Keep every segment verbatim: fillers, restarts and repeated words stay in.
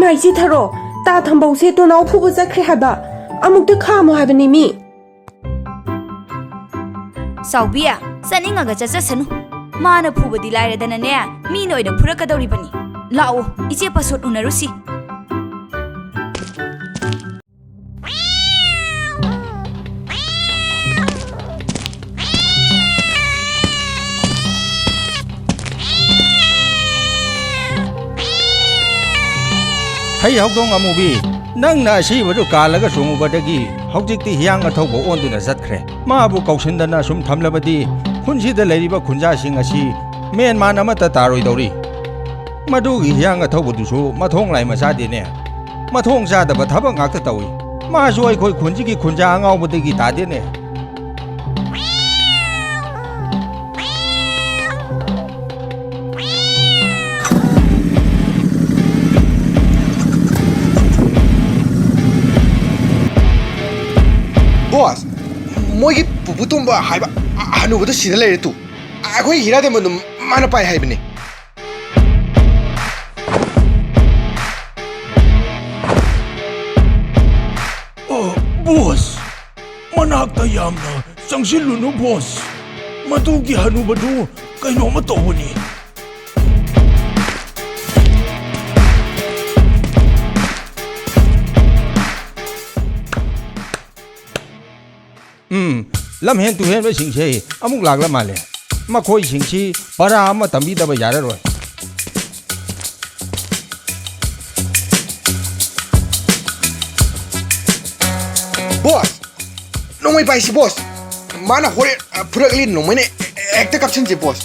ꯀꯥꯏꯆꯤ ꯊꯔꯣ, ꯇꯥ ꯊꯝꯕꯧꯁꯦ ꯇꯣꯅꯥꯎ ꯐꯨꯕ ꯆꯠꯈ꯭ꯔꯦ ꯍꯥꯏꯕ꯫ ꯑꯃꯨꯛꯇ ꯈꯥꯝꯃꯨ ꯍꯥꯏꯕꯅꯤ ꯃꯤ꯫ ꯆꯥꯎꯕꯤ, ꯆꯠꯅꯤꯡꯉꯒ ꯆꯠꯆꯁꯅꯨ꯫ ꯃꯥꯅ ꯐꯨꯕꯗꯤ ꯂꯥꯏꯔꯗꯅꯅꯦ, ꯃꯤꯅ ꯑꯣꯏꯅ ꯐꯨꯔꯛꯀꯗꯧꯔꯤꯕꯅꯤ꯫ ꯂꯥꯛꯑꯣ, ꯏꯆꯦ ꯄꯁꯣꯠ ꯎꯅꯔꯨꯁꯤ꯫ ꯍꯩ ꯍꯧꯗꯣꯡ ꯑꯃꯨꯕꯤ, ꯅꯪꯅ ꯑꯁꯤꯕꯗꯨ ꯀꯥꯜꯂꯒ ꯆꯣꯡꯉꯨꯕꯗꯒꯤ ꯍꯧꯖꯤꯛꯇꯤ ꯍꯤꯌꯥꯡ ꯑꯊꯧꯕ ꯑꯣꯟꯗꯨꯅ ꯆꯠꯈ꯭ꯔꯦ꯫ ꯃꯥꯕꯨ ꯀꯧꯁꯤꯟꯗꯅ ꯁꯨꯝ ꯊꯝꯂꯕꯗꯤ ꯈꯨꯟꯁꯤꯗ ꯂꯩꯔꯤꯕ ꯈꯨꯟꯖꯥꯁꯤꯡ ꯑꯁꯤ ꯃꯦꯟ ꯃꯥꯟ ꯑꯃꯠꯇ ꯇꯥꯔꯣꯏꯗꯧꯔꯤ꯫ ꯃꯗꯨꯒꯤ ꯍꯤꯌꯥꯡ ꯑꯊꯧꯕꯗꯨꯁꯨ ꯃꯊꯣꯡ ꯂꯥꯏ ꯃꯆꯥꯗꯦꯅꯦ꯫ ꯃꯊꯣꯡ ꯆꯥꯗꯕ ꯊꯕꯛ ꯉꯥꯛꯇ ꯇꯧꯏ꯫ ꯃꯥꯁꯨ ꯑꯩꯈꯣꯏ ꯈꯨꯟꯁꯤꯒꯤ ꯈꯨꯟꯖꯥ ꯑꯉꯥꯎꯕꯗꯒꯤ ꯇꯥꯗꯦꯅꯦ꯫ ꯕꯣꯁ, ꯃꯣꯏꯒꯤ ꯄꯨꯄꯨ ꯇꯣꯝꯕ ꯍꯥꯏꯕ ꯍꯅꯨꯕꯗꯨ ꯁꯤꯗ ꯂꯩꯔꯦ ꯇꯨ꯫ ꯑꯩꯈꯣꯏ ꯍꯤꯔꯥ ꯗꯥꯏꯃꯟꯗꯨ ꯃꯥꯅ ꯄꯥꯏ ꯍꯥꯏꯕꯅꯦ꯫ ꯑꯣ, ꯕꯣꯁ, ꯃꯅꯥꯛꯇ ꯌꯥꯝꯅ ꯆꯪꯁꯤꯜꯂꯨꯅꯨ, ꯕꯣꯁ꯫ ꯃꯗꯨꯒꯤ ꯍꯅꯨꯕꯗꯨ ꯀꯩꯅꯣꯝꯃ ꯇꯧꯕꯅꯤ꯫ ꯎꯝ, ꯂꯝꯍꯦꯟ ꯇꯨꯍꯦꯟꯕꯁꯤꯡꯁꯦ ꯑꯃꯨꯛ ꯂꯥꯛꯂ ꯃꯥꯜꯂꯦ꯫ ꯃꯈꯣꯏꯁꯤꯡꯁꯤ ꯄꯔꯥ ꯑꯃ ꯇꯝꯕꯤꯗꯕ ꯌꯥꯔꯔꯣꯏ꯫ ꯕꯣꯁ, ꯅꯣꯡꯃꯩ ꯄꯥꯏꯁꯤ, ꯕꯣꯁ꯫ ꯃꯥꯅ ꯍꯣꯔꯦꯟ, ꯑ, ꯐꯨꯔꯛꯂꯤ, ꯅꯣꯡꯃꯩꯅ ꯍꯦꯛꯇ ꯀꯥꯞꯁꯤꯟꯁꯤ, ꯕꯣꯁ꯫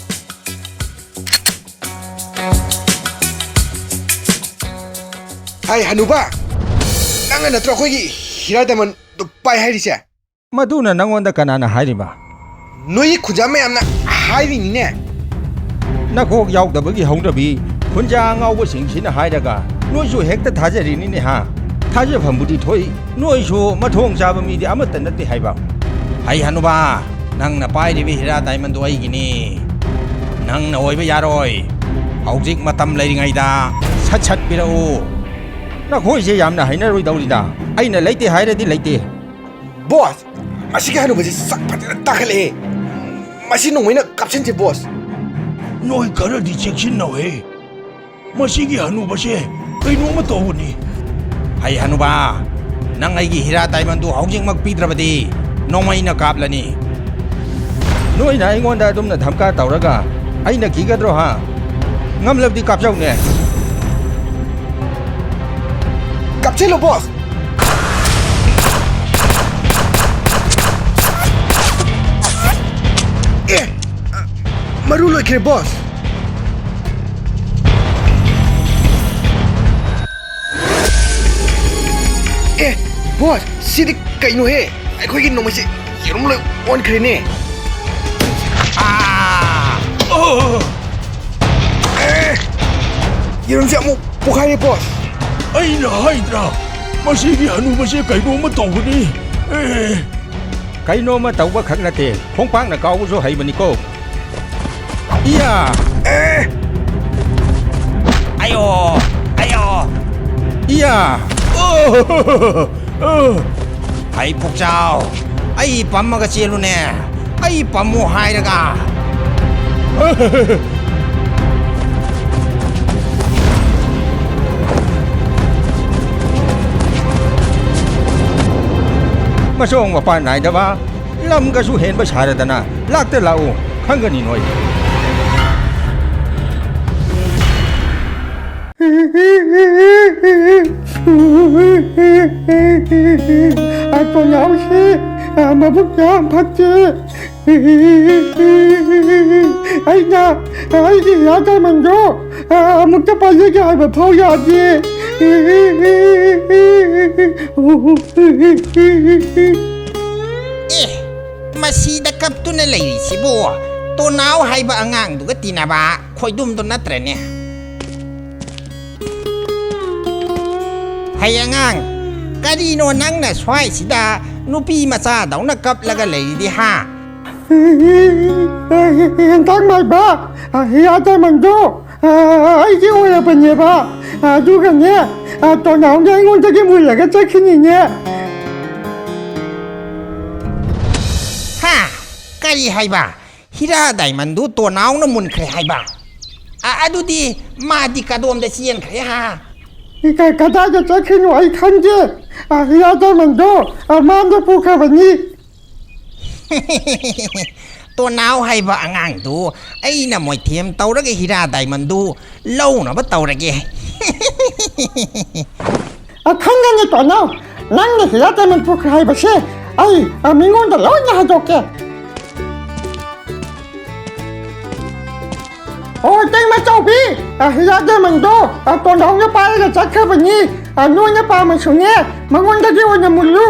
ꯍꯥꯏ, ꯍꯅꯨꯕ, ꯅꯪꯅ ꯅꯠꯇ꯭ꯔꯣ ꯑꯩꯈꯣꯏꯒꯤ ꯍꯤꯔꯥ ꯗꯥꯏꯃꯟꯗꯣ ꯄꯥꯏ ꯍꯥꯏꯔꯤꯁꯦ? ꯃꯗꯨꯅ ꯅꯪꯉꯣꯟꯗ ꯀꯅꯥꯅ ꯍꯥꯏꯔꯤꯕ? ꯅꯣꯏꯒꯤ ꯈꯨꯟꯖꯥ ꯃꯌꯥꯝꯅ ꯍꯥꯏꯔꯤꯅꯤꯅꯦ꯫ ꯅꯀꯣꯛ ꯌꯥꯎꯗꯕꯒꯤ ꯍꯧꯅꯕꯤ, ꯈꯨꯟꯖꯥ ꯑꯉꯥꯎꯕꯁꯤꯡꯁꯤꯅ ꯍꯥꯏꯔꯒ ꯅꯣꯏꯁꯨ ꯍꯦꯛꯇ ꯊꯥꯖꯔꯤꯅꯤꯅꯦ ꯍꯥ? ꯊꯥꯖꯐꯝꯕꯨꯗꯤ ꯊꯣꯛꯏ, ꯅꯣꯏꯁꯨ ꯃꯊꯣꯡ ꯆꯥꯕ ꯃꯤꯗꯤ ꯑꯃꯠꯇ ꯅꯠꯇꯦ ꯍꯥꯏꯕ꯫ ꯍꯩ ꯍꯅꯨꯕꯥ, ꯅꯪꯅ ꯄꯥꯏꯔꯤꯕ ꯍꯤꯔꯥ ꯗꯥꯏꯃꯟꯗꯣ ꯑꯩꯒꯤꯅꯤ꯫ ꯅꯪꯅ ꯑꯣꯏꯕ ꯌꯥꯔꯣꯏ꯫ ꯍꯧꯖꯤꯛ ꯃꯇꯝ ꯂꯩꯔꯤꯉꯩꯗ ꯁꯠ ꯁꯠ ꯄꯤꯔꯛꯎ꯫ ꯅꯈꯣꯏꯁꯦ ꯌꯥꯝꯅ ꯍꯩꯅꯔꯣꯏꯗꯧꯔꯤꯗ꯫ ꯑꯩꯅ ꯂꯩꯇꯦ ꯍꯥꯏꯔꯗꯤ ꯂꯩꯇꯦ꯫ ꯕꯣꯁ, ꯃꯁꯤꯒꯤ ꯍꯅꯨꯕꯁꯤ ꯁꯛ ꯐꯖꯅ ꯇꯥꯈꯠꯂꯛꯑꯦ꯫ ꯃꯁꯤ ꯅꯣꯡꯃꯩꯅ ꯀꯥꯞꯁꯤꯟꯁꯤ, ꯕꯣꯁ꯫ ꯅꯣꯏ ꯈꯔꯗꯤ ꯆꯦꯛꯁꯤꯟꯅꯧꯍꯦ꯫ ꯃꯁꯤꯒꯤ ꯍꯅꯨꯕꯁꯦ ꯀꯩꯅꯣꯝꯃ ꯇꯧꯕꯅꯤ꯫ ꯍꯩ ꯍꯅꯨꯕꯥ, ꯅꯪ ꯑꯩꯒꯤ ꯍꯤꯔꯥ ꯗꯥꯏꯃꯟꯗꯨ ꯍꯧꯖꯤꯛꯃꯛ ꯄꯤꯗ꯭ꯔꯕꯗꯤ ꯅꯣꯡꯃꯩꯅ ꯀꯥꯞꯂꯅꯤ꯫ ꯅꯣꯏꯅ ꯑꯩꯉꯣꯟꯗ ꯑꯗꯨꯝꯅ ꯙꯝꯀꯥ ꯇꯧꯔꯒ ꯑꯩꯅ ꯀꯤꯒꯗ꯭ꯔꯣ, ꯍꯥ? ꯉꯝꯂꯕꯗꯤ ꯀꯥꯞꯆꯧꯅꯦ꯫ ꯀꯥꯞꯁꯤꯜꯂꯣ, ꯕꯣꯁ꯫ ꯑꯦ, ꯃꯔꯨ ꯂꯣꯏꯈ꯭ꯔꯦ, ꯕꯣꯁ꯫ ꯑꯦ, ꯕꯣꯁ, ꯁꯤꯗꯤ ꯀꯩꯅꯣꯍꯦ? ꯑꯩꯈꯣꯏꯒꯤ ꯅꯣꯡꯃꯩꯁꯦ ꯌꯦꯔꯨꯝ ꯂꯣꯏ ꯑꯣꯟꯈ꯭ꯔꯦꯅꯦ꯫ ꯑꯥ! ꯑꯣ! ꯑꯦ! ꯌꯦꯔꯨꯝꯁꯦ ꯑꯃꯨꯛ ꯄꯣꯈꯥꯏꯔꯦ, ꯕꯣꯁ꯫ ꯑꯩꯅ ꯍꯥꯏꯗ꯭ꯔꯥ, ꯃꯁꯤꯒꯤ ꯍꯅꯨꯕꯁꯦ ꯀꯩꯅꯣꯝꯃ ꯇꯧꯕꯅꯤ꯫ ꯑꯦ! ꯀꯩꯅꯣꯝꯃ ꯇꯧꯕ ꯈꯛ ꯅꯠꯇꯦ, ꯈꯣꯡꯄꯥꯛꯅ ꯀꯥꯎꯕꯁꯨ ꯍꯩꯕꯅꯤꯀꯣ꯫ ꯏꯌꯥ! ꯑꯦ! ꯑꯌꯣ! ꯑꯌꯣ! ꯏꯌꯥ! ꯑꯣ! ꯑꯣ! ꯍꯩ ꯄꯨꯛꯆꯥꯎ, ꯑꯩ ꯄꯝꯃꯒ ꯆꯦꯜꯂꯨꯅꯦ꯫ ꯑꯩ ꯄꯝꯃꯨ ꯍꯥꯏꯔꯒ꯫ ꯃꯁꯣꯡ ꯃꯄꯥꯟ ꯅꯥꯏꯗꯕ, ꯂꯝꯒꯁꯨ ꯍꯦꯟꯕ ꯁꯥꯔꯗꯅ ꯂꯥꯛꯇ ꯂꯥꯛꯎ, ꯈꯪꯒꯅꯤ ꯅꯣꯏ꯫ ꯑꯇꯣꯟꯅꯥꯎꯁꯤ ꯃꯕꯨꯛ ꯌꯥꯝ ꯐꯠꯇꯦ꯫ ꯑꯩꯅ ꯑꯩꯒꯤ ꯍꯤꯌꯥꯔ ꯗꯥꯏꯃꯟꯗꯣ ꯑꯃꯨꯛꯇ ꯄꯥꯏꯖꯒꯦ ꯍꯥꯏꯕ ꯐꯥꯎ ꯌꯥꯗꯦ꯫ ꯑꯦ, ꯃꯁꯤꯗ ꯀꯞꯇꯨꯅ ꯂꯩꯔꯤꯁꯤꯕꯨ ꯇꯣꯅꯥꯎ ꯍꯥꯏꯕ ꯑꯉꯥꯡꯗꯨꯒ ꯇꯤꯟꯅꯕ ꯈꯣꯏꯗꯨꯝꯗꯨ ꯅꯠꯇ꯭ꯔꯅꯦ? ꯍꯩ ꯑꯉꯥꯡ, ꯀꯔꯤꯅꯣ ꯅꯪꯅ ꯁ꯭ꯋꯥꯏꯁꯤꯗ ꯅꯨꯄꯤ ꯃꯆꯥꯗꯧꯅ ꯀꯞꯂꯒ ꯂꯩꯔꯤꯗꯤ ꯍꯥ? ꯍꯦꯟꯇꯥꯛ ꯃꯥꯏꯕ, ꯍꯤꯌꯥꯔ ꯗꯥꯏꯃꯟꯗꯣ ꯑꯩꯒꯤ ꯑꯣꯏꯔꯕꯅꯦꯕ꯫ ꯑꯗꯨꯒꯅꯦ, ꯑ, ꯇꯣꯅꯥꯎꯗꯤ ꯑꯩꯉꯣꯟꯗꯒꯤ ꯃꯨꯜꯂꯒ ꯆꯠꯈꯤꯅꯤꯅꯦ꯫ ꯍꯥ? ꯀꯔꯤ ꯍꯥꯏꯕ? ꯍꯤꯔꯥ ꯗꯥꯏꯃꯟꯗꯨ ꯇꯣꯅꯥꯎꯅ ꯃꯨꯟꯈ꯭ꯔꯦ ꯍꯥꯏꯕ? ꯑ, ꯑꯗꯨꯗꯤ ꯃꯥꯗꯤ ꯀꯗꯣꯝꯗ ꯆꯦꯟꯈ꯭ꯔꯦ ꯍꯥ? ꯀ-, ꯀꯗꯥꯏꯗ ꯆꯠꯈ꯭ꯔꯤꯅꯣ ꯑꯩ ꯈꯪꯗꯦ꯫ ꯑ, ꯍꯤꯔꯥ ꯗꯥꯏꯃꯟꯗꯣ, ꯑ, ꯃꯥꯡꯗ ꯄꯨꯈ꯭ꯔꯕꯅꯤ꯫ ꯇꯣꯅꯥꯎ ꯍꯥꯏꯕ ꯑꯉꯥꯡꯗꯨ ꯑꯩꯅ ꯃꯣꯏꯊꯦꯝ ꯇꯧꯔꯒ ꯍꯤꯔꯥ ꯗꯥꯏꯃꯟꯗꯨ ꯂꯧꯅꯕ ꯇꯧꯔꯒꯦ꯫ ꯑ, ꯈꯪꯒꯅꯤ ꯇꯣꯅꯥꯎ, ꯅꯪꯅ ꯍꯤꯔꯥ ꯗꯥꯏꯃꯟ ꯄꯨꯈ꯭ꯔꯦ ꯍꯥꯏꯕꯁꯦ ꯑꯩ, ꯑ, ꯃꯤꯉꯣꯟꯗ ꯂꯣꯏꯅ ꯍꯥꯏꯗꯣꯛꯀꯦ꯫ ꯑꯣ, ꯏꯇꯩꯃ ꯆꯥꯎꯕꯤ, ꯑ, ꯍꯤꯔꯥ ꯗꯥꯏꯃꯟꯗꯣ, ꯑ, ꯇꯣꯟꯗꯥꯎꯅ ꯄꯥꯏꯔꯒ ꯆꯠꯈ꯭ꯔꯕꯅꯤ꯫ ꯑ, ꯅꯣꯏꯅ ꯄꯥꯝꯃꯁꯨꯅꯦ, ꯃꯉꯣꯟꯗꯒꯤ ꯑꯣꯏꯅ ꯃꯨꯜꯂꯨ꯫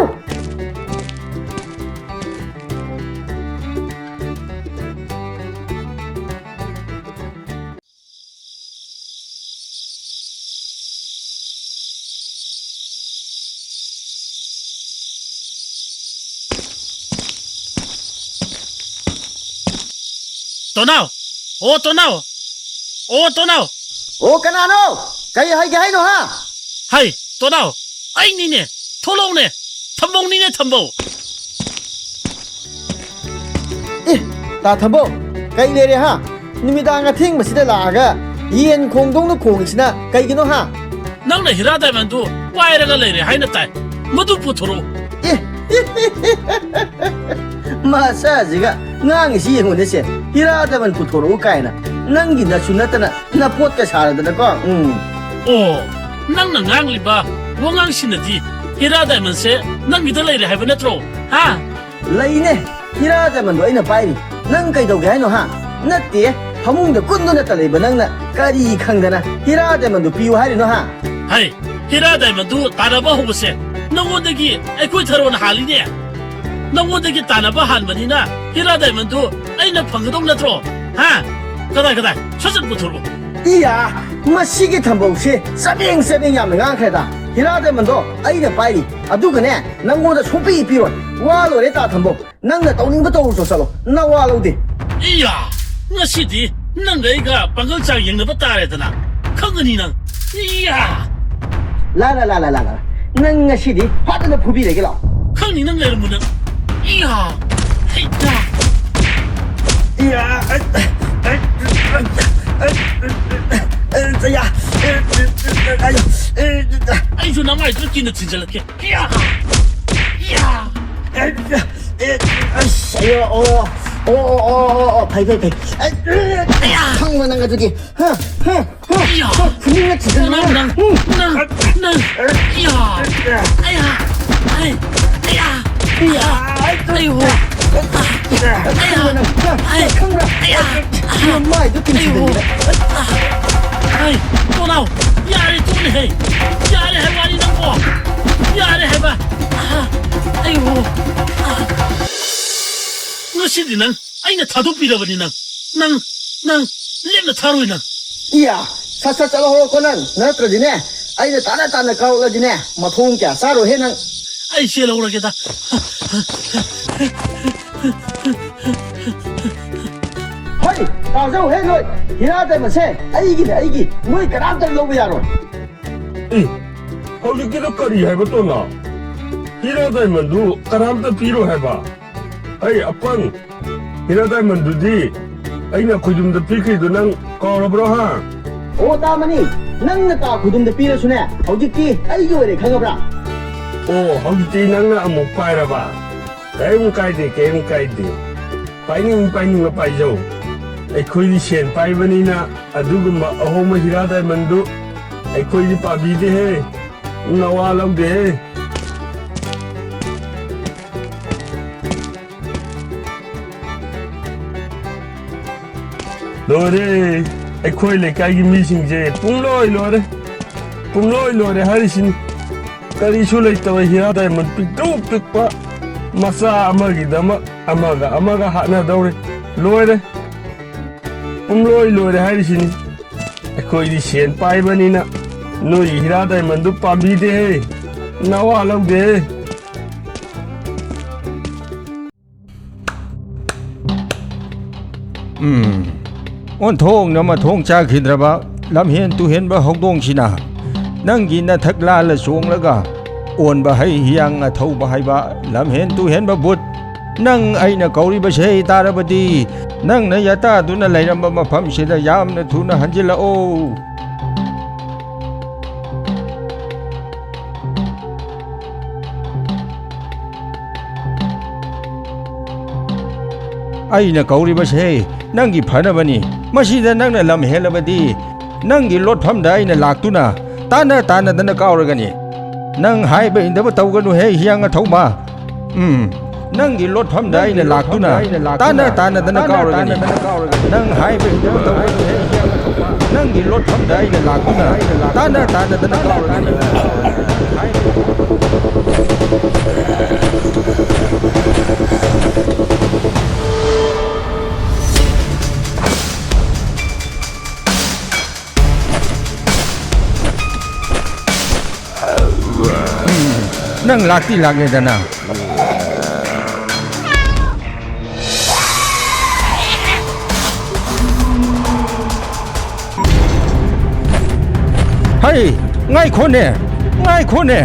ꯇꯣꯅꯥꯎ! ꯑꯣ, ꯇꯣꯅꯥꯎ! ꯑꯣ, ꯇꯣꯅꯥꯎ! ꯑꯣ, ꯀꯅꯥꯅꯣ? ꯀꯔꯤ ꯍꯥꯏꯒꯦ ꯍꯥꯏꯅꯣ, ꯍꯥ? ꯍꯩ, ꯇꯣꯅꯥꯎ! ꯑꯩꯅꯤꯅꯦ! ꯊꯣꯛꯂꯛꯎꯅꯦ! ꯊꯝꯕꯧꯅꯤꯅꯦ, ꯊꯝꯕꯧ! ꯑꯦ, ꯇꯥ ꯊꯝꯕꯧ, ꯀꯩ ꯂꯩꯔꯦ, ꯍꯥ? ꯅꯨꯃꯤꯗꯥꯡ ꯑꯊꯦꯡꯕꯁꯤꯗ ꯂꯥꯛꯑꯒ ꯌꯦꯟ ꯈꯣꯡꯗꯧꯅ ꯈꯣꯡꯉꯤꯁꯤꯅ ꯀꯩꯒꯤꯅꯣ, ꯍꯥ? ꯅꯪꯅ ꯍꯤꯔꯥ ꯗꯥꯏꯃꯟꯗꯨ ꯄꯥꯏꯔꯒ ꯂꯩꯔꯦ ꯍꯥꯏꯅ ꯇꯥꯏ꯫ ꯃꯗꯨ ꯄꯨꯊꯣꯔꯛꯎ꯫ ꯑꯦ, ꯃꯁꯥꯁꯤꯒ ꯉꯥꯡꯉꯤꯁꯤ ꯌꯦꯡꯉꯨꯅꯦ ꯁꯦ꯫ ꯍꯤꯔꯥ ꯗꯥꯏꯃꯟ ꯄꯨꯊꯣꯔꯛꯎ ꯀꯥꯏꯅ꯫ ꯅꯪꯒꯤ ꯅꯁꯨ ꯅꯠꯇꯅ ꯅꯄꯣꯠꯀ ꯁꯥꯔꯗꯅꯀꯣ꯫ ꯎꯝ꯫ ꯑꯣ, ꯅꯪꯅ ꯉꯥꯡꯂꯤꯕ ꯋꯥꯉꯥꯡꯁꯤꯅꯗꯤ ꯍꯤꯔꯥ ꯗꯥꯏꯃꯟꯁꯦ ꯅꯪꯒꯤꯗ ꯂꯩꯔꯦ ꯍꯥꯏꯕ ꯅꯠꯇ꯭ꯔꯣ? ꯍꯥ? ꯂꯩꯅꯦ, ꯍꯤꯔꯥ ꯗꯥꯏꯃꯟꯗꯣ ꯑꯩꯅ ꯄꯥꯏꯔꯤ꯫ ꯅꯪ ꯀꯩꯗꯧꯒꯦ ꯍꯥꯏꯅꯣ, ꯍꯥ? ꯅꯠꯇꯦ, ꯐꯃꯨꯡꯗ ꯀꯨꯟꯗꯨꯅꯇ ꯂꯩꯕ ꯅꯪꯅ ꯀꯔꯤ ꯈꯪꯗꯅ ꯍꯤꯔꯥ ꯗꯥꯏꯃꯟꯗꯣ ꯄꯤꯌꯨ ꯍꯥꯏꯔꯤꯅꯣ, ꯍꯥ? ꯍꯩ, ꯍꯤꯔꯥ ꯗꯥꯏꯃꯟꯗꯨ ꯇꯥꯟꯅꯕ ꯍꯧꯕꯁꯦ ꯅꯉꯣꯟꯗꯒꯤ ꯑꯩꯈꯣꯏ ꯊꯔꯣꯅ ꯍꯥꯜꯂꯤꯅꯦ꯫ ꯅꯉꯣꯟꯗꯒꯤ ꯇꯥꯟꯅꯕ ꯍꯥꯟꯕꯅꯤꯅ ꯍꯤꯔꯥ ꯗꯥꯏꯃꯟꯗꯨ ꯑꯩꯅ ꯐꯪꯒꯗꯧ ꯅꯠꯇ꯭ꯔꯣ? ꯍꯥ? ꯀꯗꯥꯏ, ꯀꯗꯥꯏ? ꯁꯠ ꯁꯠ ꯄꯨꯊꯣꯔꯛꯑꯣ꯫ ꯏꯌꯥ, ꯃꯁꯤꯒꯤ ꯊꯝꯕꯧꯁꯦ ꯆꯕꯦꯡ ꯆꯕꯦꯡ ꯌꯥꯝꯅ ꯉꯥꯡꯈ꯭ꯔꯦꯗ꯫ ꯍꯤꯔꯥ ꯗꯥꯏꯃꯟꯗꯣ ꯑꯩꯅ ꯄꯥꯏꯔꯤ꯫ ꯑꯗꯨꯒꯅꯦ, ꯅꯪꯉꯣꯟꯗ ꯁꯨꯡꯄꯤ ꯄꯤꯔꯣꯏ꯫ ꯋꯥ ꯂꯣꯏꯔꯦ ꯇꯥ ꯊꯝꯕꯧ꯫ ꯅꯪꯅ ꯇꯧꯅꯤꯡꯕ ꯇꯧꯔꯨꯆꯣ ꯆꯠꯂꯣ꯫ ꯅꯋꯥ ꯂꯧꯗꯦ꯫ ꯏꯌꯥ! ꯉꯁꯤꯗꯤ ꯅꯪꯒ ꯑꯩꯒ ꯄꯥꯡꯒꯜ ꯆꯥꯡ ꯌꯦꯡꯅꯕ ꯇꯥꯔꯦꯗꯅ꯫ ꯈꯪꯒꯅꯤ ꯅꯪ꯫ ꯏꯌꯥ! ꯂꯥ ꯂꯥ ꯂꯥ ꯂꯥ ꯂꯥ ꯂꯥ꯫ ꯅꯪ ꯉꯁꯤꯗꯤ ꯐꯖꯅ ꯐꯨꯕꯤꯔꯒꯦ ꯂꯥꯛꯑꯣ꯫ ꯈꯪꯅꯤ ꯅꯪ ꯂꯩꯔꯝꯃꯨ ꯅꯪ꯫ ꯏꯌꯥ! ꯍꯩꯇꯥ! ꯏꯌꯥ! ꯑꯩ, ꯑꯩ, ꯑꯩ, ꯑꯩ, ꯑꯩ, ꯑꯩ, ꯑꯩꯁꯨ ꯅꯃꯥꯏꯗꯨꯗ ꯀꯤꯅ ꯊꯤꯟꯖꯜꯂꯛꯀꯦ꯫ ꯏꯌꯥ! ꯏꯌꯥ! ꯑꯩ, ꯑꯩ, ꯑꯁ, ꯑꯌꯣ, ꯑꯣ, ꯑꯣ, ꯐꯩ, ꯐꯩ, ꯐꯩ꯫ ꯑꯩ, ꯏꯌꯥ! ꯈꯪꯕ ꯅꯪ ꯑꯗꯨꯗꯤ꯫ ꯍꯥ, ꯍꯥ, ꯍꯥ, ꯏꯌꯥ! ꯍꯥ, ꯐꯨꯅꯤꯡꯉꯛꯈꯤꯗꯅ꯫ ꯅꯪ, ꯅꯪ, ꯅꯪ, ꯅꯪ, ꯏꯌꯥ! ꯑꯌꯥ! ꯑꯩ, ꯑꯌꯥ! ꯏꯌꯥ! ꯑꯩ ꯍꯣ! ꯈꯪꯕ꯭ꯔꯥ ꯅꯪ? ꯍꯥ, ꯑꯩ, ꯈꯪꯕ꯭ꯔꯥ? ꯑꯌꯥ! ꯅꯃꯥꯏꯗꯣ ꯑꯩ ꯍꯣ! ꯇꯤꯟꯁꯤꯟꯗꯅ꯫ ꯑꯩ, ꯇꯣꯛꯑꯣ! ꯌꯥꯔꯦ, ꯇꯣꯛꯑꯣꯅꯦꯍꯦ! ꯌꯥꯔꯦ ꯍꯥꯏꯕ ꯋꯥꯅꯤ ꯅꯪꯕꯣ! ꯌꯥꯔꯦ ꯍꯥꯏꯕ! ꯑꯩ ꯍꯣ! ꯉꯁꯤꯗꯤ ꯅꯪ ꯑꯩꯅ ꯊꯥꯗꯣꯛꯄꯤꯔꯕꯅꯤ ꯅꯪ꯫ ꯅꯪ, ꯅꯪ ꯂꯦꯝꯅ ꯊꯥꯔꯣꯏ ꯅꯪ꯫ ꯏꯌꯥ! ꯁꯠ ꯁꯠ ꯆꯠꯂꯣ ꯍꯧꯔꯛꯑꯣꯀꯣ ꯅꯪ꯫ ꯅꯠꯇ꯭ꯔꯗꯤꯅꯦ, ꯑꯩꯅ ꯇꯥꯅ ꯇꯥꯅ ꯀꯥꯎꯔꯛꯂꯗꯤꯅꯦ, ꯃꯊꯣꯡ ꯀꯌꯥ ꯆꯥꯔꯣꯏꯍꯦ ꯅꯪ꯫ ꯑꯩ ꯆꯦꯜꯍꯧꯔꯒꯦꯗ꯫ ꯍꯩ! ꯇꯥꯖꯧꯍꯦ ꯅꯣꯏ! ꯍꯤꯔꯥ ꯗꯥꯏꯃꯟꯁꯦ ꯑꯩꯒꯤꯅꯦ, ꯑꯩꯒꯤ! ꯅꯣꯏ ꯀꯅꯥꯝꯇ ꯂꯧꯕ ꯌꯥꯔꯣꯏ! ꯑꯦ, ꯍꯧꯖꯤꯛꯀꯤꯗꯣ ꯀꯔꯤ ꯍꯥꯏꯕ, ꯇꯣꯅꯥ? ꯍꯤꯔꯥ ꯗꯥꯏꯃꯟꯗꯨ ꯀꯅꯥꯝꯇ ꯄꯤꯔꯣꯏ ꯍꯥꯏꯕ? ꯑꯩ ꯑꯄꯪ! ꯍꯤꯔꯥ ꯗꯥꯏꯃꯟꯗꯨꯗꯤ ꯑꯩꯅ ꯈꯣꯏꯗꯨꯝꯗ ꯄꯤꯈ꯭ꯔꯤꯗꯨ ꯅꯪ ꯀꯥꯎꯔꯕ꯭ꯔꯣ, ꯍꯥ? ꯑꯣ, ꯇꯥꯃꯅꯤ, ꯅꯪꯅ ꯀꯥ ꯈꯣꯏꯗꯨꯝꯗ ꯄꯤꯔꯁꯨꯅꯦ, ꯍꯧꯖꯤꯛꯇꯤ ꯑꯩꯒꯤ ꯑꯣꯏꯔꯦ, ꯈꯪꯉꯕ꯭ꯔꯥ? ꯑꯣ, ꯍꯧꯖꯤꯛꯇꯤ ꯅꯪꯅ ꯑꯃꯨꯛ ꯄꯥꯏꯔꯕ? ꯀꯔꯤꯝ ꯀꯥꯏꯗꯦ, ꯀꯔꯤꯝ ꯀꯥꯏꯗꯦ꯫ ꯄꯥꯏꯅꯤꯡ ꯄꯥꯏꯅꯤꯡꯕ ꯄꯥꯏꯖꯧ꯫ ꯑꯩꯈꯣꯏꯗꯤ ꯁꯦꯟ ꯄꯥꯏꯕꯅꯤꯅ ꯑꯗꯨꯒꯨꯝꯕ ꯑꯍꯣꯡꯕ ꯍꯤꯔꯥ ꯗꯥꯏꯃꯟꯗꯨ ꯑꯩꯈꯣꯏꯗꯤ ꯄꯥꯝꯕꯤꯗꯦꯍꯦ꯫ ꯅꯋꯥ ꯂꯧꯗꯦꯍꯦ꯫ ꯂꯣꯏꯔꯦ꯫ ꯑꯩꯈꯣꯏ ꯂꯩꯀꯥꯏꯒꯤ ꯃꯤꯁꯤꯡꯁꯦ ꯄꯨꯡꯂꯣꯏ ꯂꯣꯏꯔꯦ꯫ ꯄꯨꯡꯂꯣꯏ ꯂꯣꯏꯔꯦ ꯍꯥꯏꯔꯤꯁꯤꯅꯤ꯫ ꯀꯔꯤꯁꯨ ꯂꯩꯇꯕ ꯍꯤꯔꯥ ꯗꯥꯏꯃꯟ ꯄꯤꯛꯇ꯭ꯔꯨ ꯄꯤꯛꯄ ꯃꯆꯥ ꯑꯃꯒꯤꯗꯃꯛ ꯑꯃꯒ ꯑꯃꯒ ꯍꯥꯠꯅꯗꯧꯔꯦ꯫ ꯂꯣꯏꯔꯦ꯫ ꯄꯨꯡꯂꯣꯏ ꯂꯣꯏꯔꯦ ꯍꯥꯏꯔꯤꯁꯤꯅꯤ꯫ ꯑꯩꯈꯣꯏꯗꯤ ꯁꯦꯟ ꯄꯥꯏꯕꯅꯤꯅ ꯅꯣꯏꯒꯤ ꯍꯤꯔꯥ ꯗꯥꯏꯃꯟꯗꯨ ꯄꯥꯝꯕꯤꯗꯦꯍꯦ꯫ ꯅꯋꯥ ꯂꯧꯗꯦꯍꯦ꯫ ꯎꯝ꯫ ꯑꯣꯟꯊꯣꯛꯅ ꯃꯊꯣꯡ ꯆꯥꯈꯤꯗ꯭ꯔꯕ ꯂꯝꯍꯦꯟ ꯇꯨꯍꯦꯟꯕ ꯍꯧꯗꯣꯡꯁꯤꯅ꯫ ꯅꯪꯒꯤ ꯅꯊꯛ ꯂꯥꯜꯂ ꯆꯣꯡꯂꯒ ꯑꯣꯟꯕ ꯍꯩ ꯍꯤꯌꯥꯡ ꯑꯊꯧꯕ ꯍꯥꯏꯕ ꯂꯝꯍꯦꯟ ꯇꯨꯍꯦꯟꯕ ꯕꯨꯠ, ꯅꯪ ꯑꯩꯅ ꯀꯧꯔꯤꯕꯁꯦ ꯇꯥꯔꯕꯗꯤ, ꯅꯪꯅ ꯌꯥꯇꯥꯗꯨꯅ ꯂꯩꯔꯝꯕ ꯃꯐꯝꯁꯤꯗ ꯌꯥꯝꯅ ꯊꯨꯅ ꯍꯟꯖꯤꯜꯂꯛꯑꯣ꯫ ꯑꯩꯅ ꯀꯧꯔꯤꯕꯁꯦ ꯅꯪꯒꯤ ꯐꯅꯕꯅꯤ꯫ ꯃꯁꯤꯗ ꯅꯪꯅ ꯂꯝ ꯍꯦꯜꯂꯕꯗꯤ, ꯅꯪꯒꯤ ꯂꯣꯠꯐꯝꯗ ꯑꯩꯅ ꯂꯥꯛꯇꯨꯅ ꯇꯥꯟꯅ ꯇꯥꯟꯅꯗꯅ ꯀꯥꯎꯔꯒꯅꯤ꯫ ꯅꯪ ꯍꯥꯏꯕ ꯏꯟꯗꯕ ꯇꯧꯒꯅꯨꯍꯦ, ꯍꯤꯌꯥꯡ ꯑꯊꯧꯕ꯫ ꯎꯝ, ꯅꯪꯒꯤ ꯂꯣꯠꯐꯝꯗ ꯑꯩꯅ ꯂꯥꯛꯇꯨꯅ ꯇꯥꯟꯅ ꯇꯥꯟꯅꯗꯅ ꯀꯥꯎꯔꯒꯅꯤ꯫ ꯅꯪ ꯍꯥꯏꯕ ꯏꯟꯗꯕ ꯇꯧꯒꯅꯨꯍꯦ, ꯍꯤꯌꯥꯡ ꯑꯊꯧꯕ꯫ ꯅꯪꯒꯤ ꯂꯣꯠꯐꯝꯗ ꯑꯩꯅ ꯂꯥꯛꯇꯨꯅ ꯇꯥꯟꯅ ꯇꯥꯟꯅꯗꯅ ꯀꯥꯎꯔꯒꯅꯤ꯫ ꯅꯪ ꯂꯥꯛꯇꯤ ꯂꯥꯛꯂꯦꯗꯅ꯫ ꯍꯩ, ꯉꯥꯏꯈꯣꯅꯦ, ꯉꯥꯏꯈꯣꯅꯦ꯫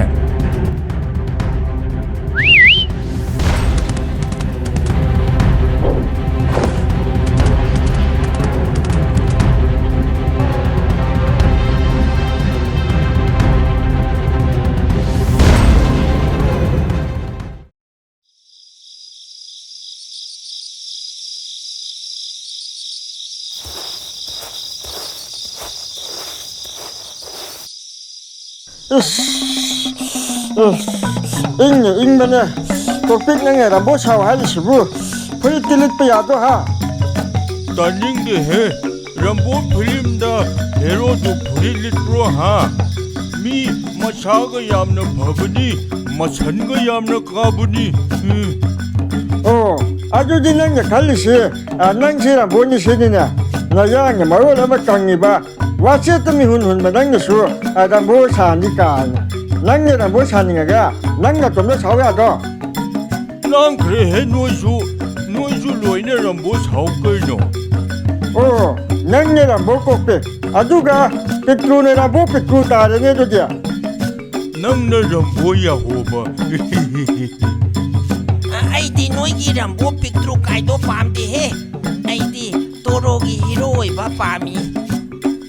ꯏꯁ, ꯎꯝ, ꯏꯪꯅ ꯏꯪꯕꯅꯦ꯫ ꯀꯣꯛꯄꯤꯠ, ꯅꯪꯅ ꯔꯝꯕꯣ ꯁꯥꯎ ꯍꯥꯏꯔꯤꯁꯤꯕꯨ ꯐꯨꯔꯤꯠꯇꯤ ꯂꯤꯠꯄ ꯌꯥꯗ꯭ꯔꯣ, ꯍꯥ? ꯇꯥꯅꯤꯡꯗꯦꯍꯦ꯫ ꯔꯝꯕꯣ ꯐꯤꯂꯝꯗ ꯍꯦꯔꯣꯗꯨ ꯐꯨꯔꯤꯠ ꯂꯤꯠꯄ꯭ꯔꯣ, ꯍꯥ? ꯃꯤ ꯃꯁꯥꯒ ꯌꯥꯝꯅ ꯐꯕꯅꯤ, ꯃꯁꯟꯒ ꯌꯥꯝꯅ ꯀꯥꯕꯅꯤ꯫ ꯎꯝ꯫ ꯑꯣ, ꯑꯗꯨꯗꯤ ꯅꯪꯅ ꯈꯜꯂꯤꯁꯤ, ꯑ, ꯅꯪꯁꯤ ꯔꯝꯕꯣꯅꯤ ꯁꯤꯅꯤꯅꯦ꯫ ꯅꯌꯥꯡꯅ ꯃꯔꯣꯜ ꯑꯃ ꯀꯪꯉꯤꯕ, ꯋꯥꯆꯦꯠꯇ ꯃꯤꯍꯨꯟ ꯍꯨꯟꯕ ꯅꯪꯅꯁꯨ, ꯑ, ꯔꯝꯕꯣ ꯁꯥꯅꯤ ꯀꯥꯏꯅ꯫ ꯅꯪꯅ ꯔꯝꯕꯣ ꯁꯥꯅꯤꯡꯉꯒ ꯅꯪ ꯅꯇꯣꯝꯇ ꯁꯥꯎ ꯌꯥꯗ꯭ꯔꯣ? ꯂꯥꯡꯈ꯭ꯔꯦꯍꯦ ꯅꯣꯏꯁꯨ, ꯅꯣꯏꯁꯨ ꯂꯣꯏꯅ ꯔꯝꯕꯣ ꯁꯥꯎ ꯀꯩꯅꯣ꯫ ꯑꯣ, ꯅꯪꯅ ꯔꯝꯕꯣ ꯀꯣꯛꯄꯦ, ꯑꯗꯨꯒ ꯄꯤꯇ꯭ꯔꯨꯅ ꯔꯝꯕꯣ ꯄꯤꯇ꯭ꯔꯨ ꯇꯥꯔꯦꯅꯦ ꯑꯗꯨꯗꯤ꯫ ꯅꯪꯅ ꯔꯝꯕꯣ ꯌꯥꯍꯣꯕ꯫ ꯑ, ꯑꯩꯗꯤ ꯅꯣꯏꯒꯤ ꯔꯝꯕꯣ ꯄꯤꯛꯇ꯭ꯔꯨ ꯀꯥꯏꯗꯣ ꯄꯥꯝꯗꯦꯍꯦ꯫ ꯑꯩꯗꯤ ꯇꯣꯔꯣꯒꯤ ꯍꯤꯔꯣ ꯑꯣꯏꯕ ꯄꯥꯝꯃꯤ꯫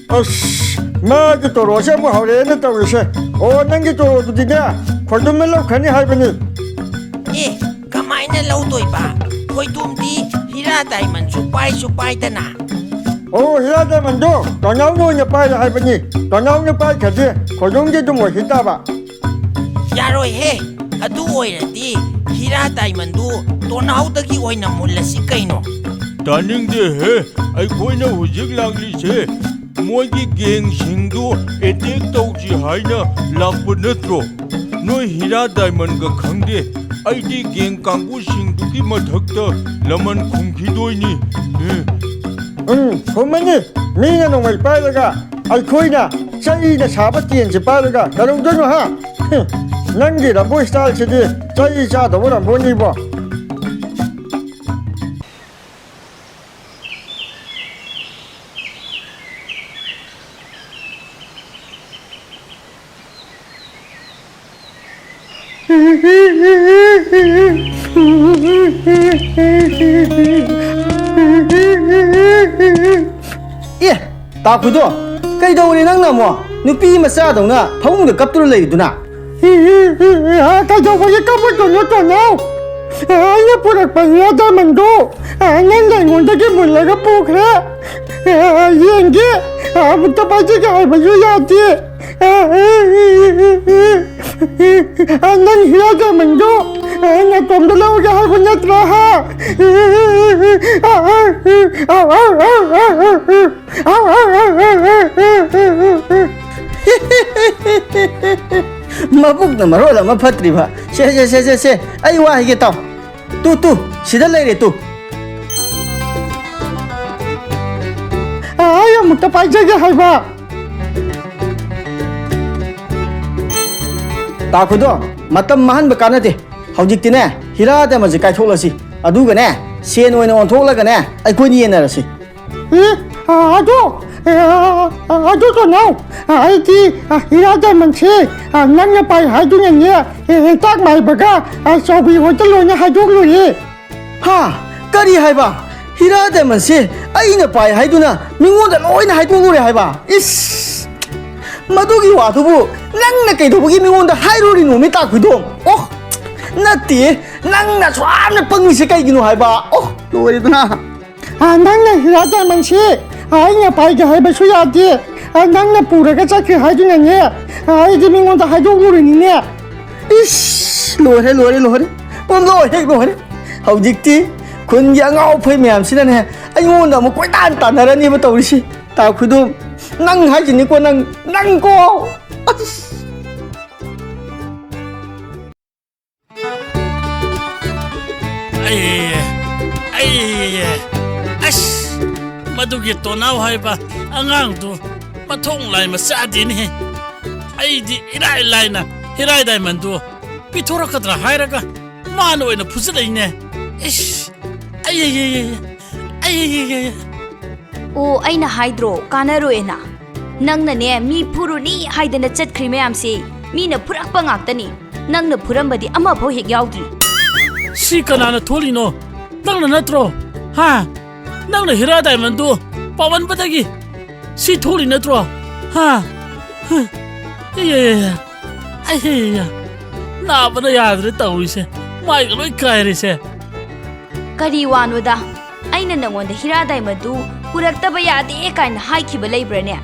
ꯑꯁ, ꯃꯥꯒꯤ ꯇꯣꯔꯣꯁꯦ ꯑꯃꯨꯛ ꯍꯧꯔꯛꯑꯦꯅ ꯇꯧꯔꯤꯁꯦ꯫ ꯑꯣ, ꯅꯪꯒꯤ ꯇꯣꯔꯣꯗꯨꯗꯤꯅꯦ, ꯈꯣꯏꯗꯨꯝꯅ ꯂꯧꯈ꯭ꯔꯅꯤ ꯍꯥꯏꯕꯅꯤ꯫ ꯑꯦ, ꯀꯃꯥꯏꯅ ꯂꯧꯗꯣꯏꯕ? ꯈꯣꯏꯗꯨꯝꯗꯤ ꯍꯤꯔꯥ ꯗꯥꯏꯃꯟꯁꯨ ꯄꯥꯏꯁꯨ ꯄꯥꯏꯗꯅ꯫ ꯑꯣ, ꯍꯤꯔꯥ ꯗꯥꯏꯃꯟꯗꯣ ꯇꯣꯅꯥꯎꯅ ꯑꯣꯏꯅ ꯄꯥꯏꯔꯦ ꯍꯥꯏꯕꯅꯤ꯫ ꯇꯣꯅꯥꯎꯅ ꯄꯥꯏꯈ꯭ꯔꯗꯤ ꯈꯣꯏꯗꯨꯝꯒꯤ ꯑꯗꯨꯝ ꯑꯣꯏꯈꯤ ꯇꯥꯕ꯫ ꯌꯥꯔꯣꯏꯍꯦ, ꯑꯗꯨ ꯑꯣꯏꯔꯗꯤ ꯍꯤꯔꯥ ꯗꯥꯏꯃꯟꯗꯨ ꯇꯣꯅꯥꯎꯗꯒꯤ ꯑꯣꯏꯅ ꯃꯨꯜꯂꯁꯤ ꯀꯩꯅꯣ꯫ ꯇꯥꯅꯤꯡꯗꯦꯍꯦ, ꯑꯩꯈꯣꯏꯅ ꯍꯧꯖꯤꯛ ꯂꯥꯛꯂꯤꯁꯦ ꯃꯣꯏꯒꯤ ꯒꯦꯡꯁꯤꯡꯗꯨ ꯑꯦꯇꯦꯛ ꯇꯧꯁꯤ ꯍꯥꯏꯅ ꯂꯥꯛꯄ ꯅꯠꯇ꯭ꯔꯣ? ꯅꯣꯏ ꯍꯤꯔꯥ ꯗꯥꯏꯃꯟꯒ ꯈꯪꯗꯦ꯫ ꯑꯩꯗꯤ ꯒꯦꯡ ꯀꯥꯡꯕꯨꯁꯤꯡꯗꯨꯒꯤ ꯃꯊꯛꯇ ꯂꯃꯟ ꯈꯨꯝꯈꯤꯗꯣꯏꯅꯤ꯫ ꯑꯦ꯫ ꯎꯝ, ꯈꯨꯝꯃꯅꯤ꯫ ꯃꯤꯅ ꯅꯣꯡꯃꯩ ꯄꯥꯏꯔꯒ ꯑꯩꯈꯣꯏꯅ ꯆꯩꯅ ꯁꯥꯕ ꯇꯦꯟꯁꯦ ꯄꯥꯏꯔꯒ ꯀꯩꯗꯧꯗꯣꯏꯅꯣ, ꯍꯥ? ꯍꯨꯝ, ꯅꯪꯒꯤ ꯔꯝꯕꯣ ꯏꯁꯇꯥꯏꯜꯁꯤꯗꯤ ꯆꯩ ꯆꯥꯗꯧꯕ ꯔꯝꯕꯣꯅꯤꯕꯣ꯫ ꯑꯦ, ꯇꯥꯈꯨꯗꯣ, ꯀꯩꯗꯧꯔꯦ ꯅꯪꯅ ꯑꯃꯨꯛ? ꯅꯨꯄꯤ ꯃꯆꯥꯗꯧꯅ ꯐꯃꯨꯡꯗ ꯀꯞꯇꯨꯅ ꯂꯩꯔꯤꯗꯨꯅ? ꯀꯩꯗꯧꯕꯒꯤ ꯀꯞꯄꯛꯇꯣꯏꯅꯣ, ꯇꯣꯅꯥꯎ? ꯑꯩꯅ ꯄꯨꯔꯛꯄꯅꯤ ꯗꯥꯏꯃꯟꯗꯣ꯫ ꯅꯪꯅ ꯑꯩꯉꯣꯟꯗꯒꯤ ꯃꯨꯜꯂꯒ ꯄꯨꯈ꯭ꯔꯦ꯫ ꯌꯦꯡꯒꯦ, ꯑꯃꯨꯛꯇ ꯄꯥꯏꯖꯒꯦ ꯍꯥꯏꯕꯁꯨ ꯌꯥꯗꯦ꯫ ꯅꯪ ꯍꯤꯔꯥ ꯗꯥꯏꯃꯟꯗꯣ ꯅꯇꯣꯝꯗ ꯂꯧꯒꯦ ꯍꯥꯏꯕ ꯅꯠꯇ꯭ꯔꯥ, ꯍꯥ? ꯃꯕꯨꯛꯅ ꯃꯔꯣꯜ ꯑꯃ ꯐꯠꯇ꯭ꯔꯤꯕ꯫ ꯁꯦ, ꯁꯦ, ꯁꯦ, ꯁꯦ, ꯁꯦ, ꯑꯩ ꯋꯥ ꯍꯥꯏꯒꯦ ꯇꯥꯎ꯫ ꯇꯨ, ꯇꯨ, ꯁꯤꯗ ꯂꯩꯔꯦ ꯇꯨ꯫ ꯑꯩ ꯑꯃꯨꯛꯇ ꯄꯥꯏꯖꯒꯦ ꯍꯥꯏꯕ꯫ ꯇꯥꯈꯨꯗꯣ, ꯃꯇꯝ ꯃꯥꯡꯍꯟꯕ ꯀꯥꯟꯅꯗꯦ꯫ ꯍꯧꯖꯤꯛꯇꯤꯅꯦ, ꯍꯤꯔꯥ ꯗꯥꯏꯃꯟꯁꯦ ꯀꯥꯏꯊꯣꯛꯂꯁꯤ꯫ ꯑꯗꯨꯒꯅꯦ, ꯁꯦꯟ ꯑꯣꯏꯅ ꯑꯣꯟꯊꯣꯛꯂꯒꯅꯦ, ꯑꯩꯈꯣꯏꯅꯤ ꯌꯦꯟꯅꯔꯁꯤ꯫ ꯑꯦ, ꯑ, ꯑꯗꯣ, ꯑ, ꯑ, ꯑꯗꯨ ꯇꯣꯅꯥꯎ, ꯑ, ꯑꯩꯗꯤ, ꯑ, ꯍꯤꯔꯥ ꯗꯥꯏꯃꯟꯁꯦ, ꯑ, ꯅꯪꯅ ꯄꯥꯏ ꯍꯥꯏꯗꯨꯅꯅꯦ, ꯑꯦ, ꯍꯦꯟꯇꯥꯛ ꯃꯥꯏꯕꯒ, ꯑ, ꯆꯥꯎꯕꯤ ꯍꯣꯏꯗ ꯂꯣꯏꯅ ꯍꯥꯏꯗꯣꯛꯂꯨꯔꯦ꯫ ꯍꯥ? ꯀꯔꯤ ꯍꯥꯏꯕ? ꯍꯤꯔꯥ ꯗꯥꯏꯃꯟꯁꯦ ꯑꯩꯅ ꯄꯥꯏ ꯍꯥꯏꯗꯨꯅ ꯃꯤꯉꯣꯟꯗ ꯂꯣꯏꯅ ꯍꯥꯏꯗꯣꯛꯂꯨꯔꯦ ꯍꯥꯏꯕ? ꯏꯁ! ꯃꯗꯨꯒꯤ ꯋꯥꯗꯨꯕꯨ ꯅꯪꯅ ꯀꯩꯗꯧꯕꯒꯤ ꯃꯤꯉꯣꯟꯗ ꯍꯥꯏꯔꯨꯔꯤꯅꯣ, ꯃꯤ ꯇꯥꯛꯄꯤꯗꯣ? ꯑꯣ, ꯅꯠꯇꯦ, ꯅꯪꯅ ꯁꯨꯌꯥꯝꯅ ꯄꯪꯉꯤꯁꯦ ꯀꯩꯒꯤꯅꯣ ꯍꯥꯏꯕ? ꯑꯣ, ꯂꯣꯏꯔꯦꯗꯅ꯫ ꯑ, ꯅꯪꯅ ꯍꯤꯔꯥ ꯗꯥꯏꯃꯟꯁꯤ, ꯑ, ꯑꯩꯅ ꯄꯥꯏꯒꯦ ꯍꯥꯏꯕꯁꯨ ꯌꯥꯗꯦ꯫ ꯑ, ꯅꯪꯅ ꯄꯨꯔꯒ ꯆꯠꯈ꯭ꯔꯦ ꯍꯥꯏꯗꯨꯅꯅꯦ, ꯑ, ꯑꯩꯗꯤ ꯃꯤꯉꯣꯟꯗ ꯍꯥꯏꯗꯣꯛꯂꯨꯔꯤꯅꯤꯅꯦ꯫ ꯏꯁ, ꯂꯣꯏꯔꯦ, ꯂꯣꯏꯔꯦ, ꯂꯣꯏꯔꯦ꯫ ꯄꯨꯝꯂꯣꯏ ꯍꯦꯛ ꯂꯣꯏꯔꯦ꯫ ꯍꯧꯖꯤꯛꯇꯤ ꯈꯨꯟꯒꯤ ꯑꯉꯥꯎ ꯑꯐꯩ ꯃꯌꯥꯝꯁꯤꯅꯅꯦ, ꯑꯩꯉꯣꯟꯗ ꯑꯃꯨꯛ ꯀꯣꯏꯇꯥꯟ ꯇꯥꯟꯅꯔꯅꯤꯕ ꯇꯧꯔꯤꯁꯤ꯫ ꯇꯥ ꯈꯨꯗꯣꯝ, ꯅꯪ ꯍꯥꯏꯁꯤꯅꯤꯀꯣ, ꯅꯪ, ꯅꯪꯀꯣ꯫ ꯑꯁ꯫ ꯑꯩ, ꯑꯩ, ꯑꯁ, ꯃꯗꯨꯒꯤ ꯇꯣꯅꯥꯎ ꯍꯥꯏꯕ ꯑꯉꯥꯡꯗꯨ ꯃꯊꯣꯡ ꯂꯥꯏ ꯃꯆꯥꯗꯤꯅꯦ꯫ ꯑꯩꯗꯤ ꯏꯔꯥꯏ ꯂꯥꯏꯅ ꯍꯤꯔꯥꯏ ꯗꯥꯏꯃꯟꯗꯨ ꯄꯤꯊꯣꯔꯛꯀꯗ꯭ꯔꯥ ꯍꯥꯏꯔꯒ ꯃꯥꯅ ꯑꯣꯏꯅ ꯐꯨꯖꯜꯂꯛꯏꯅꯦ꯫ ꯏꯁ! ꯑꯩ, ꯑꯩ, ꯑꯩ, ꯑꯩ, ꯑꯩ, ꯑꯩ, ꯑꯩ, ꯑꯩ꯫ ꯑꯣ, ꯑꯩꯅ ꯍꯥꯏꯗ꯭ꯔꯣ, ꯀꯥꯟꯅꯔꯣꯏꯅ꯫ ꯅꯪꯅꯅꯦ, ꯃꯤ ꯐꯨꯔꯨꯅꯤ ꯍꯥꯏꯗꯅ ꯆꯠꯈ꯭ꯔꯤ ꯃꯌꯥꯝꯁꯦ, ꯃꯤꯅ ꯐꯨꯔꯛꯄ ꯉꯥꯛꯇꯅꯤ꯫ ꯅꯪꯅ ꯐꯨꯔꯝꯕꯗꯤ ꯑꯃꯐꯥꯎ ꯍꯦꯛ ꯌꯥꯎꯗ꯭ꯔꯤ꯫ ꯁꯤ ꯀꯅꯥꯅ ꯊꯣꯛꯂꯤꯅꯣ? ꯅꯪꯅ ꯅꯠꯇ꯭ꯔꯣ? ꯍꯥ? ꯅꯪꯅ ꯍꯤꯔꯥ ꯗꯥꯏꯃꯟꯗꯨ ꯄꯥꯃꯟꯕꯗꯒꯤ ꯁꯤ ꯊꯣꯛꯂꯤ ꯅꯠꯇ꯭ꯔꯣ? ꯍꯥ? ꯍ, ꯏꯌꯥ, ꯏꯌꯥ, ꯏꯌꯥ꯫ ꯑꯩ, ꯏꯌꯥ, ꯏꯌꯥ꯫ ꯅꯥꯕꯅ ꯌꯥꯗ꯭ꯔꯦ ꯇꯧꯔꯤꯁꯦ꯫ ꯃꯥꯏꯒ ꯂꯣꯏ ꯀꯥꯏꯔꯦꯁꯦ꯫ ꯀꯔꯤ ꯋꯥꯅꯣꯗ? ꯑꯩꯅ ꯅꯉꯣꯟꯗ ꯍꯤꯔꯥ ꯗꯥꯏꯃꯟꯗꯨ ꯄꯨꯔꯛꯇꯕ ꯌꯥꯗꯦ ꯀꯥꯏꯅ ꯍꯥꯏꯈꯤꯕ ꯂꯩꯕ꯭ꯔꯥꯅꯦ?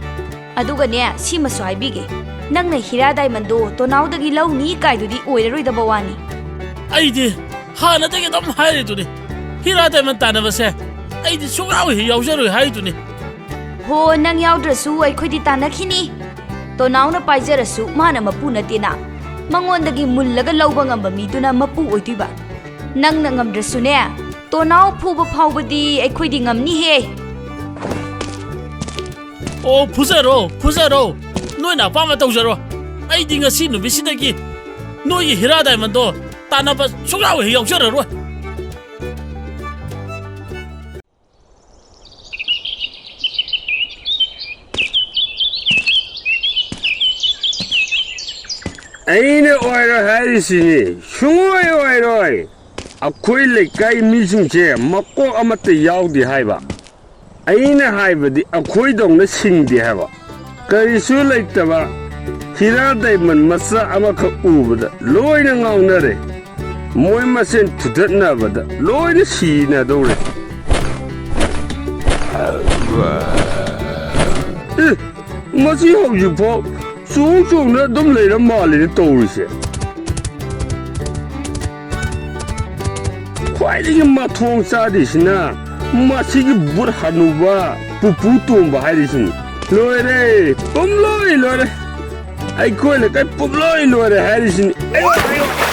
ꯑꯗꯨꯒꯅꯦ, ꯁꯤꯃꯁꯨ ꯍꯥꯏꯕꯤꯒꯦ, ꯅꯪꯅ ꯍꯤꯔꯥ ꯗꯥꯏꯃꯟꯗꯣ ꯇꯣꯅꯥꯎꯗꯒꯤ ꯂꯧꯅꯤ ꯀꯥꯏꯗꯨꯗꯤ ꯑꯣꯏꯔꯔꯣꯏꯗꯕ ꯋꯥꯅꯤ꯫ ꯑꯩꯗꯤ ꯍꯥꯟꯅꯗꯒꯤ ꯑꯗꯨꯝ ꯍꯥꯏꯔꯤꯗꯨꯅꯤ, ꯍꯤꯔꯥ ꯗꯥꯏꯃꯟ ꯇꯥꯟꯅꯕꯁꯦ ꯑꯩꯗꯤ ꯁꯨꯡꯌꯥꯎ ꯍꯦꯛ ꯌꯥꯎꯖꯔꯣꯏ ꯍꯥꯏꯗꯨꯅꯤ꯫ ꯍꯣ, ꯅꯪ ꯌꯥꯎꯗ꯭ꯔꯁꯨ ꯑꯩꯈꯣꯏꯗꯤ ꯇꯥꯟꯅꯈꯤꯅꯤ꯫ ꯇꯣꯅꯥꯎꯅ ꯄꯥꯏꯖꯔꯁꯨ ꯃꯥꯅ ꯃꯄꯨ ꯅꯠꯇꯦꯅ꯫ ꯃꯉꯣꯟꯗꯒꯤ ꯃꯨꯜꯂꯒ ꯂꯧꯕ ꯉꯝꯕ ꯃꯤꯗꯨꯅ ꯃꯄꯨ ꯑꯣꯏꯗꯣꯏꯕ꯫ ꯅꯪꯅ ꯉꯝꯗ꯭ꯔꯁꯨꯅꯦ, ꯇꯣꯅꯥꯎ ꯐꯨꯕ ꯐꯥꯎꯕꯗꯤ ꯑꯩꯈꯣꯏꯗꯤ ꯉꯝꯅꯤꯍꯦ꯫ ꯑꯣ, ꯐꯨꯖꯔꯣ, ꯐꯨꯖꯔꯣ꯫ ꯅꯣꯏꯅ ꯑꯄꯥꯝꯕ ꯇꯧꯖꯔꯣ꯫ ꯑꯩꯗꯤ ꯉꯁꯤ ꯅꯨꯃꯤꯠꯁꯤꯗꯒꯤ ꯅꯣꯏꯒꯤ ꯍꯤꯔꯥ ꯗꯥꯏꯃꯟꯗꯣ ꯇꯥꯟꯅꯕ ꯁꯨꯡꯌꯥꯎ ꯍꯦꯛ ꯌꯥꯎꯖꯔꯔꯣꯏ꯫ ꯑꯩꯅ ꯑꯣꯏꯔꯣꯏ ꯍꯥꯏꯔꯤꯁꯤꯅꯤ, ꯁꯨꯡꯑꯣꯏ ꯑꯣꯏꯔꯣꯏ꯫ ꯑꯩꯈꯣꯏ ꯂꯩꯀꯥꯏ ꯃꯤꯁꯤꯡꯁꯦ ꯃꯀꯣꯛ ꯑꯃꯠꯇ ꯌꯥꯎꯗꯦ ꯍꯥꯏꯕ꯫ ꯑꯩꯅ ꯍꯥꯏꯕꯗꯤ ꯑꯩꯈꯣꯏꯗꯧꯅ ꯁꯤꯡꯗꯦ ꯍꯥꯏꯕ꯫ ꯀꯔꯤꯁꯨ ꯂꯩꯇꯕ ꯍꯤꯔꯥ ꯗꯥꯏꯃꯟ ꯃꯆꯥ ꯑꯃꯈꯛ ꯎꯕꯗ ꯂꯣꯏꯅ ꯉꯥꯎꯅꯔꯦ꯫ ꯃꯣꯏ ꯃꯁꯦꯟ ꯐꯨꯗꯠꯅꯕꯗ ꯂꯣꯏꯅ ꯁꯤꯅꯗꯧꯔꯦ꯫ ꯑꯦ, ꯃꯁꯤ ꯍꯧꯖꯤꯛꯐꯥꯎ ꯆꯣꯡ ꯆꯣꯡꯅ ꯑꯗꯨꯝ ꯂꯩꯔ ꯃꯥꯜꯂꯦꯅꯦ ꯇꯧꯔꯤꯁꯦ꯫ ꯈ꯭ꯋꯥꯏꯗꯒꯤ ꯃꯊꯣꯡ ꯆꯥꯗ꯭ꯔꯤꯁꯤꯅ ꯃꯁꯤꯒꯤ ꯕꯨꯠ ꯍꯅꯨꯕ ꯄꯨꯄꯨ ꯇꯣꯝꯕ ꯍꯥꯏꯔꯤꯁꯤꯅꯤ꯫ ꯂꯣꯏꯔꯦ, ꯄꯨꯝꯂꯣꯏ ꯂꯣꯏꯔꯦ꯫ ꯑꯩꯈꯣꯏ ꯂꯩꯀꯥꯏ ꯄꯨꯝꯂꯣꯏ ꯂꯣꯏꯔꯦ ꯍꯥꯏꯔꯤꯁꯤꯅꯤ꯫ ꯑꯩ